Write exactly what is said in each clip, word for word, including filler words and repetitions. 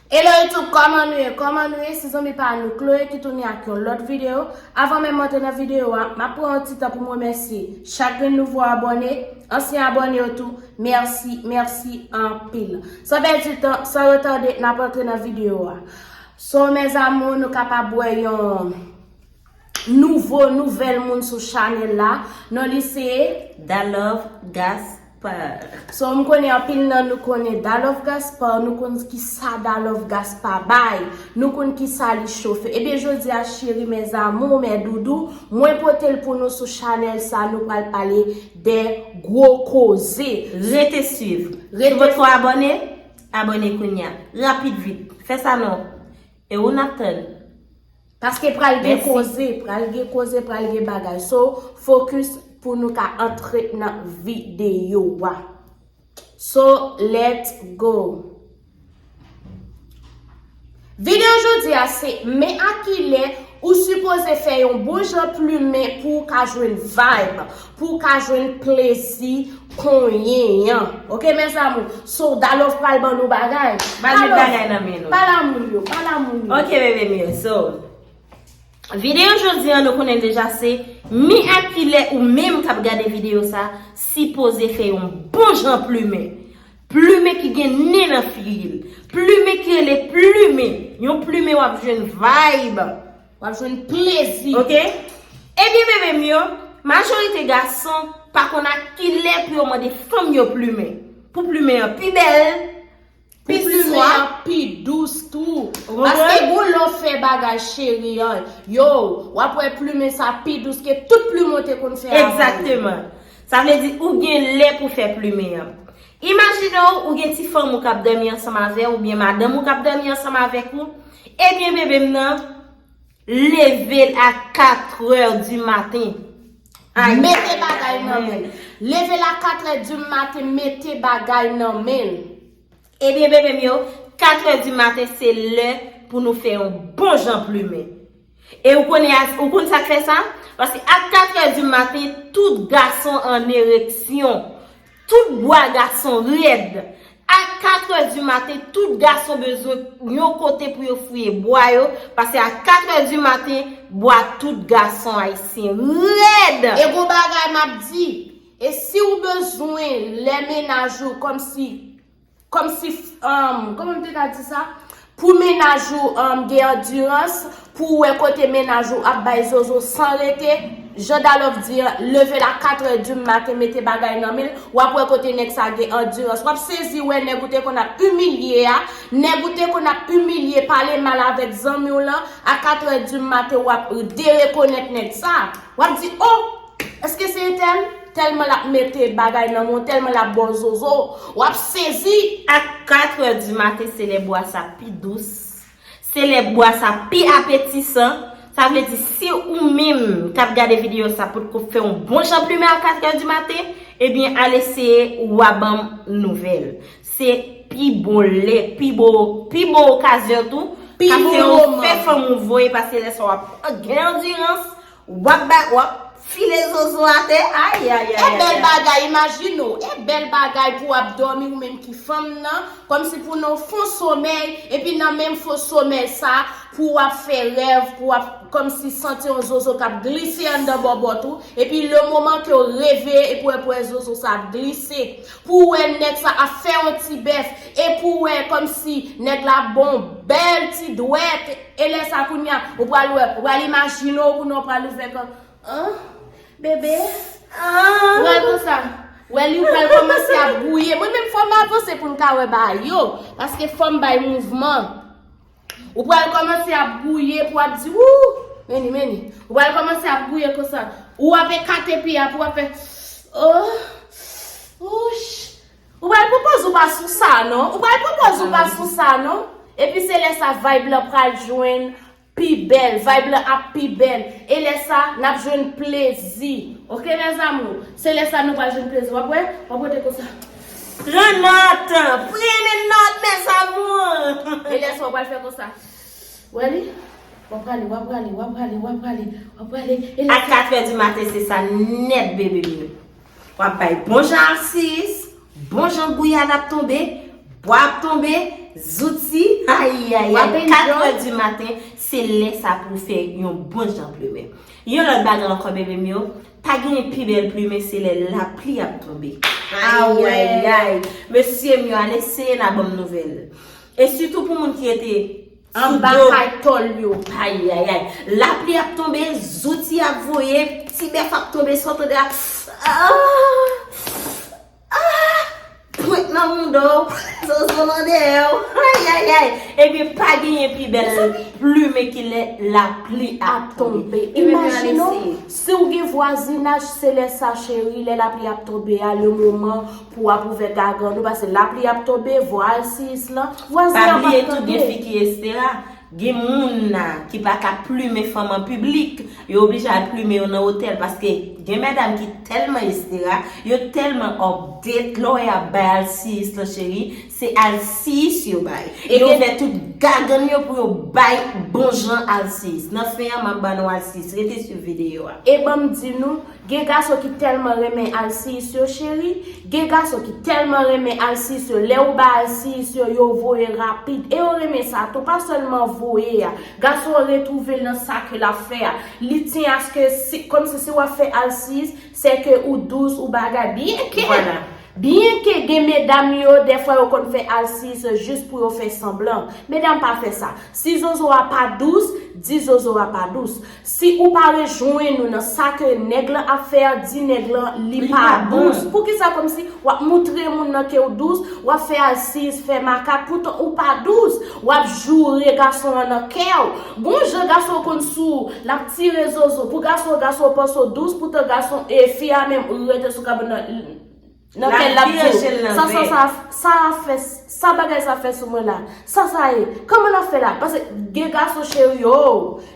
Hello YouTube, kòman nou ye? Kòman nou ye? Se zanmi pa nou Chloé ki tounen ak yon lòt videyo. Avan menm antre nan videyo a, m ap pran yon ti tan pou m remèsye chak grenn nouvo abòne, ansyen abòne yo tou. Mèsi, mèsi anpil. San pèdi tan, san retade, n ap antre nan videyo a. So, mes amours, nou kapab wè yon nouvo, nouvèl moun sou chanèl la. Non li se Dalove Gaspard. So, m konnen anpil nan nou konnen Dalove Gaspard, nou konn ki sa Dalove Gaspard bay, nou konn ki sa li chofe. Ebyen, jodi a, cheri, mes amours, mes doudous, mwen pote l pou nou sou chanèl sa, nou pral pale de gwo koze. Rete swiv. Rete Si w potko abòne, abòne kounye a. Rapid vit. Fè sa non. E ou n ap tann. Paske pral gen Mèsi. koze, pral gen koze, pral gen bagay. So, focus pou nou ka antre nan videyo a. So, let's go. Videyo jodi a se men a kilè ou sipoze fè yon bon jan plimen pou w ka jwenn vibe, pou w ka jwenn plezi konyen an. Ok, mes amours? So, Dalove pral ban nou bagay. Pral met Dalove, bagay nan men nou. Pale a moun yo, pale a moun yo. Ok, bebe m yo. So, videyo jodi an, nou konnen deja se men a kilè ou menm k ap gade videyo sa, sipoze fè yon bon jan plimen. Plimen ki gen nen nan figi l. Plimen ki rele plimen. Yon plimen w ap jwenn vibe. W ap jwenn plezi. Ok? Ebyen, bebe m yo, majorite gason pa konn a kilè pou yo mande fanm yo plimen. Pou plimen an pi bèl, pi swa, pi dous tou. Ou konprann? Paske gon lè w fè bagay cheri an, yo, w ap wè plimen sa pi dous ke tout plimen w te konn fè avan. Egzakteman. Sa vle di ou gen lè pou fè plimen an. Imajine w, ou gen ti fanm ou k ap dòmi ansanm avè w, oubyen madanm ou k ap dòmi ansanm avèk ou. Ebyen, bebe m nan, leve l a katrè di maten. Ay, mete bagay nan men l. Leve l a katrè di maten, mete bagay nan men l. Ebyen, bebe m yo, katrè di maten se lè pou nou fè yon bon jan plimen. E ou konnen, ou konn sa k fè sa? Paske a katrè di maten, tout gason an ereksyon. Tout bwa gason rèd. A katrè di maten, tout gason bezwen yon kote pou yo fouye bwa yo. Paske a katrè di maten, bwa tout gason ayisyen rèd. E gon bagay m ap di, e si w bezwen lè mennaj ou kòmsi, kòmsi, um, kòman m te ka di sa? Pou mennaj ou, um, gen andirans, pou w wè kote mennaj ou ap bay zozo san rete, jan Dalove di an, leve l a katrè di maten, mete bagay nan men l, w ap wè kote nèg sa gen andirans. W ap sezi wè nèg ou te konn ap imilye a, nèg ou te konn ap imilye, pale mal avèk zanmi w lan, a katrè di maten, w ap derekonèt nèg sa. W ap di, o! Èske se entèl? Tèlman l ap mete bagay nan men w, tèlman l ap ba w zozo, w ap sezi. A katrè di maten, se lè bwa sa pi dous. Se lè bwa sa pi apetisan. Sa vle di, si ou menm k ap gade videyo sa potko fè yon bon jan plimen a katrè di maten, ebyen, al eseye, w a ban m nouvèl. Se pi bon lè, pi bon, pi bon okazyon tou. Pi bon moman. Fè fanm ou voye, paske lè sa w ap gen andirans, w ap ba, w ap file zozo atè. Ay, ay, ay. E bèl bagay, imajine w. E bèl bagay pou w ap dòmi ou menm ki fanm nan. Kòmsi pou nan fon somèy, epi nan menm fon somèy sa, pou w ap fè rèv, pou w ap kòmsi santi yon zozo k ap glise anndan bòbòt ou. Epi le moman ke w reveye, epi w wè, wè zozo sa ap glise. Pou w wè nèg sa ap fè yon ti bèf, e pou w wè kòmsi nèg la ba w bèl ti dwèt, e lè sa kounye a, ou pral wè, ou pral imajine w kounye a, ou pral ouvè kò, an, bebe, ou pral konsa, wè li, ou pral kòmanse ap gouye. Mwen menm fò m avanse pou m ka wè bagay yo, paske fò m bay mouvman. Ou pral kòmanse ap gouye, pou w ap di, wou, meni, meni. Ou pral kòmanse ap gouye konsa. Ou ap ekate pye a, pou w ap fè, oh, ouch. Ou pral pran pòz ou pa sou sa, non. Ou pral pran pòz ou pa sou sa, non. Epi se lè sa vibe lan pral jwenn pi bèl, vibe lan ap pi bèl. E lè sa, n ap jwenn plezi. Ok, mes amours? Se lè sa nou pral jwenn plezi. W ap wè? W ap rete konsa. Pran nòt! Pran nòt, mes amours! E lè sa, w pral fè konsa. Wè li? W ap prale, w ap prale, w ap prale, w ap prale, w ap prale. E lè sa, a katrè di maten, se sa nèt, bebe m yo. W ap bay bon jan asis, bon jan gouyad ap tonbe, bwa ap tonbe, zouti. Ayayay, W ap enjoy. Katrè di maten, se lè sa pou w fè yon bon jan plimen. Yon lòt bagay ankò, bebe m yo, pa genyen pi bèl plimen, se lè lapli ap tonbe. Ah ouais. Ayayay, mesye m yo, al eseye n a ban m nouvèl. E sitou pou moun ki rete sou Anba do. Kay tòl yo. Ayayay, lapli ap tonbe, zouti ap voye, ti bèf ap tonbe, sa w tande a. Ah! Ah! Pwent nan mouda w, zozo nan dèyè w. Ayayay. Ebyen, pa genyen pi bèl plimen ki lè lapli ap Ap tonbe. Ebyen, Imajine w, eseye. si w gen vwazinaj, se lè sa, cheri, lè lapli ap tonbe a, le moman pou w ap ouvè gagann ou, paske lapli ap tonbe, vwa alsiyis lan, vwazen Pa an p bliye ap tou, gen tande. fi ki estera, gen moun na ki pa ka plimen fanm an piblik, yo oblije al plimen yo nan otèl, paske gen medam ki tèlman estera, yo tèlman update, lè w wè y ap bay alsiyis lan, cheri, se alsiyis yo bay. E Yo gen- ouvè tout gagann yo pou yo bay bon jan alsiyis. Nan fen an, m ap ba nou alsiyis. Rete swiv videyo a. E ban m di nou, gen gason ki tèlman renmen alsiyis yo, cheri, gen gason ki tèlman renmen alsiyis yo, lè ou ba alsiyis yo, yo voye rapid. E yo renmen sa tou, pa sèlman voye a. Gason an retwouve l nan sa ke l ap fè a. Li tyen aske, si, kòmsi si w ap fè alsiyis, se ke ou dous, ou bagay. Byenke, Vwala. byenke gen medam yo, dèfwa yo konn fè alsiyis jis pou yo fè sanblan. Medam, pa fè sa. Si zozo a pa dous, di zozo a pa dous. Si ou pa rejwenn ou nan sa ke nèg lan ap fè a, di nèg lan li Li pa pa bon. dous. Poukisa kòmsi w ap moutre moun nan ke w dous, w ap fè alsiyis, fè makak, poutan ou pa dous. W ap joure gason an nan kè w. Gon jan gason konn sou, l ap tire zozo. Pou gason, gason panse w dous, poutan gason, e fi a menm rete sou kabann nan. Nan L ap kè l ap vire di je l w, nan sa, sa, vè. sa, sa a fè, sa bagay sa fè sou mwen la. Sa, sa ye. Kòman l ap fè la? Paske gen gason cheri yo,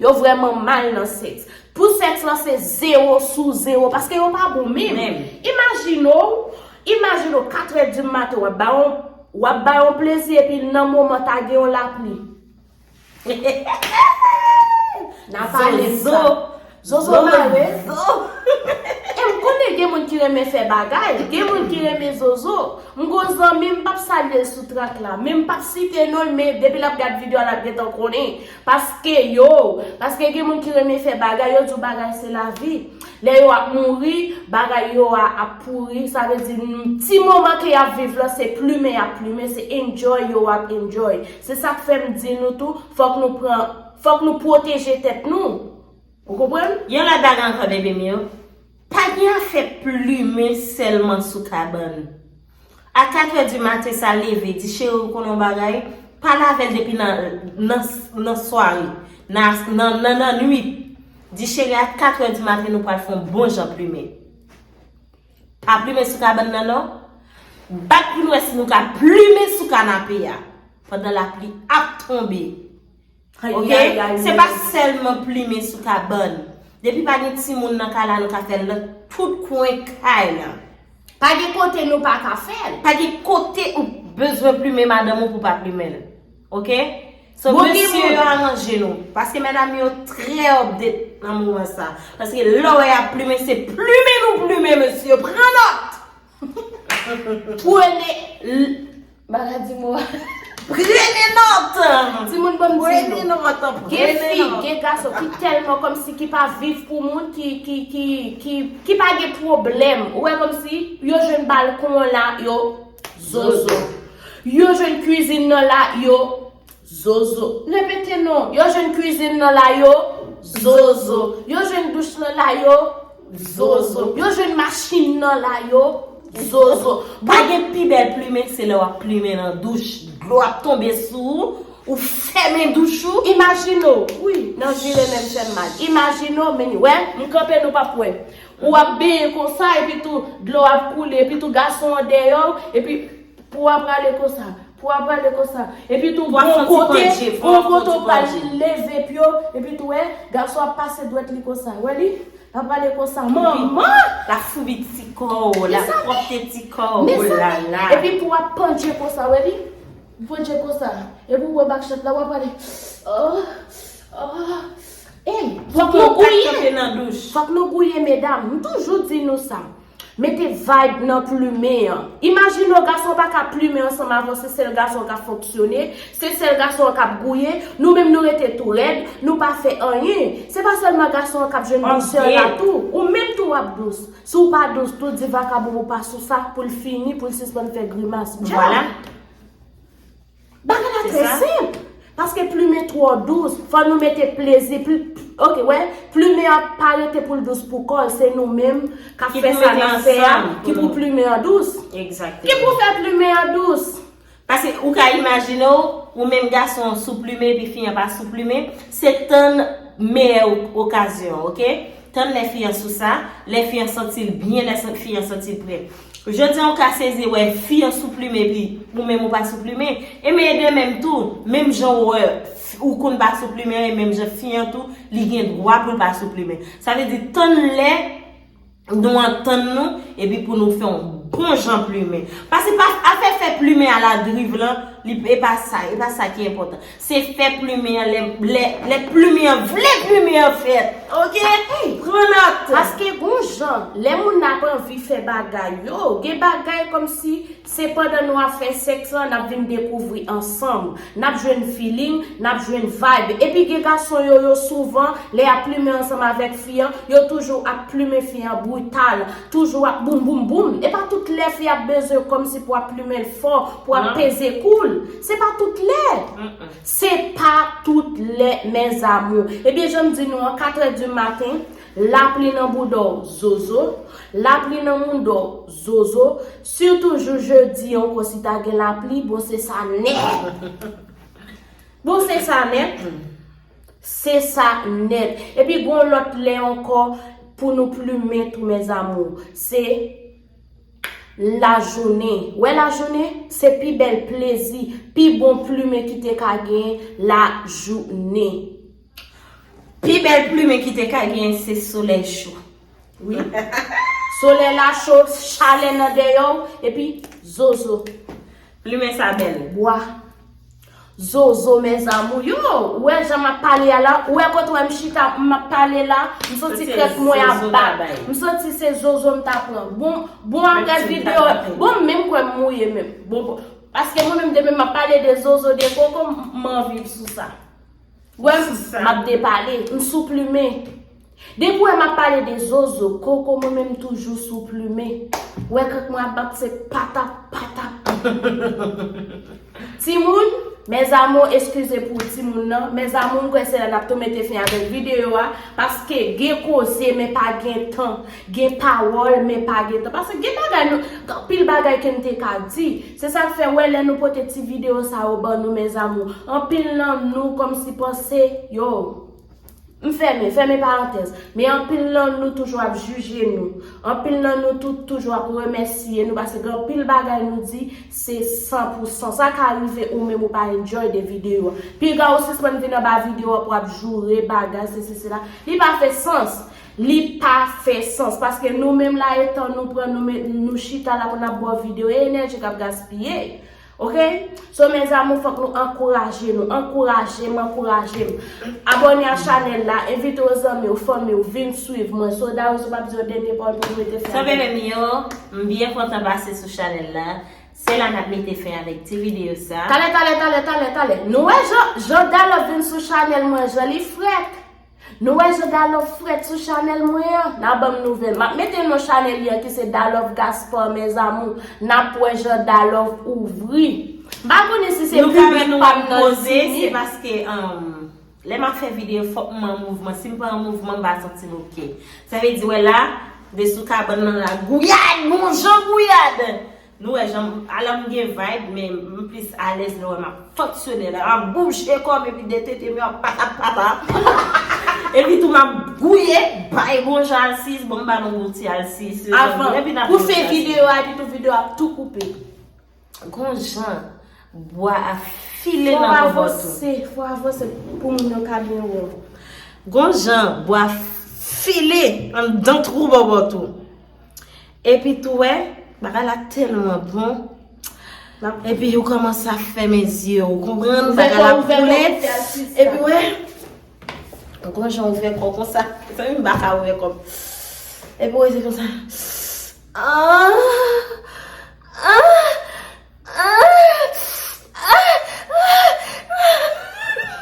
yo vrèman mal nan sèks. Pou sèks lan se zewo sou zewo, paske yo pa bon menm. Menm. Imajine w, imajine w, katrè di maten, w ap ba yon, w ap ba yon plezi, epi nan moman ta gen yon lapli. N a pale de Zozo. sa. Zozo mare. Zozo. E m konnen gen moun ki renmen fè bagay, gen moun ki renmen zozo. M gon zanmi, m p ap salye l sou trak la, men m p ap site non l, men depi l ap gad videyo a, l ap gentan konnen. Paske yo, paske gen moun ki renmen fè bagay, yo di w bagay se lavi. Lè yo ap mouri, bagay yo a ap pouri, sa vle di n- ti moman ke y ap viv la, se plimen y ap plimen, se enjoy yo ap enjoy. Se sa k fè m di nou tou, fòk nou pran, fòk nou pwoteje tèt nou. Ou konprann? Yon lòt bagay ankò, bebe m yo. Pa gen afè plimen sèlman sou kabann. A katrè di maten sa leve, di cheri ou konnen yon bagay, pale avè l depi nan, nan, nan sware, nan, nan, nan, nan nwit. Di cheri a katrè di maten nou pral fè yon bon jan plimen. Pa plimen sou kabann nan non. Bat pou n wè si nou ka plimen sou kanape a. Pandan lapli ap tonbe. Ok? Ay, ay, ay, Se ay. Pa sèlman plimen sou kabann. Depi pa gen timoun nan kay la, nou ka fè l nan tout kwen kay la. Pa gen kote nou pa ka fè l. Pa gen kote ou bezwen plimen madanm ou pou pa plimen l. Ok? So, Bon, gen mesye moun- yo, aranje nou. Paske medam yo trè update nan moman sa. Paske lè w wè y ap plimen, se plimen nou plimen, mesye. Pran nòt! Pwene l- Bagay di mo. Prene nòt! Timoun, ban m di Prene nou. nòt! Gen Prene fi, nòt! gen gason ki tèlman kòmsi ki pa viv pou moun, ki, ki, ki, ki, ki pa gen pwoblèm. Ou wè kòmsi yo jwenn balkon an la, yo zozo. Yo jwenn kwizin nan la, yo zozo. Repete non. Yo jwenn kwizin nan la, yo zozo. Yo jwenn douch nan la, yo zozo. Yo jwenn machin nan la, yo zozo. Pa gen pi bèl plimen, se lè w ap plimen nan douch. Dlo ap tonbe sou ou, ou fèmen douch ou. Imajine w, wi, nan vire menm fè m mal. Imajine w, men wè, m kanpe nou p ap wè. Ou ap benyen konsa, epi tou, dlo ap koule, epi tou, gason an dèyè w, epi pou w ap prale konsa, pou w ap prale konsa. Epi tou, Pou w ap gon santi kote, pandje, pou w gon ap kote santi w pral pandje. Leve pye w, epi tou, wè, gason ap pase dwèt li konsa. Wè li? L ap prale konsa. Manman! L ap foubi ti kò w, l ap Mezanmi, pwòpte ti kò w, Mezanmi, lala. Epi pou w ap pandje konsa, wè li? Pandje konsa. Epi w wè bak chat la, w ap prale. Oh, oh. Ey, fòk Pou nou kontak gouye. Kanpe nan douch. Fòk nou gouye, medam. M toujou di nou sa. Mete vibe nan plimen an. Imajine w, gason an pa ka plimen ansanm avè w, se sèl gason an k ap fonksyone, se sèl gason an k ap gouye, nou menm nou rete tou rèd, nou pa fè anyen. Se pa sèlman gason an k ap jwenn dousè la tou, ou menm tou w ap dous. Si w pa dous tou, di vakabon ou pa sou sa, pou l fini, pou l sispann fè grimas. Djab! Bagay la trè senp. Paske plimen twò dous, fò nou mete plezi. Pli, ok, wè, plimen an pa rete pou l dous pou kò l, se nou menm k ap fè sa n ap fè a ki pou plimen an dous. Ki pou fè plimen an dous. Paske ou ka imajine w, ou menm gason an sou plimen epi fi an pa sou plimen, se tann meyè okazyon, ok? Tann lè fi an sou sa, lè fi an santi l byen, lè fi an santi l prè. Jodi a ou ka sezi wè fi an sou plimen epi ou menm ou pa sou plimen. E men de menm tou, menm jan ou wè ou konn pa sou plimen an, e menm jan fi an tou, li gen dwa pou l pa sou plimen. Sa vle di tann lè nou antann nou epi pou nou fè yon bon jan plimen. Paske pa afè fè plimen a la driv lan, li e pa sa, e pa sa ki enpòtan. Se fè plimen an lè, lè, lè plimen an vle plimen an fèt. Ok? Pran nòt. Paske gon jan, lè moun nan ap anvi fè bagay yo, gen bagay kòmsi se pandan nou ap fè sèks lan, n ap vin dekouvri ansanm, n ap jwenn feeling, n ap jwenn vibe. Epi gen gason yo, yo souvan, lè y ap plimen ansanm avèk fi an, yo toujou ap plimen fi an brital, toujou ap boum, boum, boum. E pa tout lè fi ap bezwen kòmsi pou ap plimen l fò, pou ap peze kou l. Se pa tout lè. Se pa tout lè, mes amours. Ebyen, jan m di nou an, katrè di maten, lapli nan bouda w, zozo. Lapli nan mouda w, zozo. Sitou jou jedi an, ankò si ta gen lapli, bon, se sa nèt. Bon, se sa nèt. Se sa nèt. Epi gon lòt lè ankò pou nou plimen tou, mes amours. Se lajounen. Wè lajounen? Se pi bèl plezi, pi bon plimen ki te ka gen lajounen. Pi bèl plimen ki te ka gen se solèy cho. Wi. Solèy la cho, chalè nan dèyè w, epi zozo. Plimen sa bèl. Bwa. Zozo, mes amours. Yo, ou wè jan m ap pale a la, ou wè kote w wè m chita, m ap pale la, m santi krèk mwen ap bat. M santi se zozo m ta pran. Bon, bon, apre videyo, bon, menm kwè m mouye menm. Bon, bon. Paske mwen menm demen m ap pale de zozo, de koko, m, m anvi sou sa. Wè m, m ap depale, m sou plimen. Depi w wè m ap pale de zozo, koko, mwen menm toujou sou plimen. Wè krèk mwen ap bat se patap, patap. Timoun, mes amours, eskize pou timoun nan. Mes amours, m kwè se la n ap tou mete fen avèk videyo a. Paske gen koze, men pa gen tan. Gen pawòl, men pa gen tan. Paske gen bagay nou, anpil bagay ke n te ka di. Se sa k fè, wè, lè nou pote ti videyo sa yo ban nou, mes amours, anpil nan nou kòmsi panse, yo, m fèmen, fèmen parantèz. Men anpil nan nou toujou ap jije nou. Anpil nan nou tou, toujou ap remèsiye nou, paske gen anpil bagay nou di, se san pou san. Sa ka rive ou menm ou pa enjoy de videyo a. Piga ou sispann vin anba videyo a pou ap joure bagay, sesi, sela. Li pa fè sans. Li pa fè sans. Paske nou menm la, etan nou pran, nou, met, nou chita la pou n ap ba w videyo, e enèji k ap gaspiye. Ok? So, mes amours, fòk nou ankouraje nou. Ankouraje m, ankouraje m. Abòne a chanèl la, envite w zanmi w, fanmi w, vin swiv mwen. So, Darius, ou p ap di yon dènye pawòl pou nou mete fen avèk. Sanble menm yo, m byen kontan pase sou chanèl la. Se la n ap mete fen avèk ti videyo sa. Talè, talè, talè, talè, talè. Nou wè jan, jan Dalòf vin sou chanèl mwen, jan li frèt. Nou wè jan Dalòf frèt sou chanèl mwen an? N a ban m nouvèl. M ap mete non chanèl li an ki se Dalòf Gaspard, mes amours. N ap wè jan Dalòf ouvri. M pa konnen si se piblik pa m nan li fini. Se paske, um, lè m ap fè videyo, fòk m an mouvman. Si m pa an mouvman, m pa santi m ok. Sa vle di, wè la, de sou kabann nan la, gouyad, bon jan gouyad! Nou wè jan m, alò m gen vibe, men m plis alèz lè w wè m ap fonksyone la. M ap bouje kò m epi de tete m yo ap patap patap. Epi tou m ap gouye, bay bon jan alsis, bon m ba nou bon ti alsis. Avan, pou fen videyo a, epi tou videyo ap tou koupe. Gon jan bwa ap file nan bòbòt ou. Fò avanse, fò avanse pou moun yo ka byen wè w. Gon jan bwa file anndan twou bòbòt ou. Epi tou wè, bagay la tèlman bon. Epi ou kòmanse ap fèmen zye w, ou konprann? Bagay la ap koule. Epi wè, gon jan ouvè kò konsa. Fè m baka ouvè kò m. Epi w rete konsa. Ah, ah,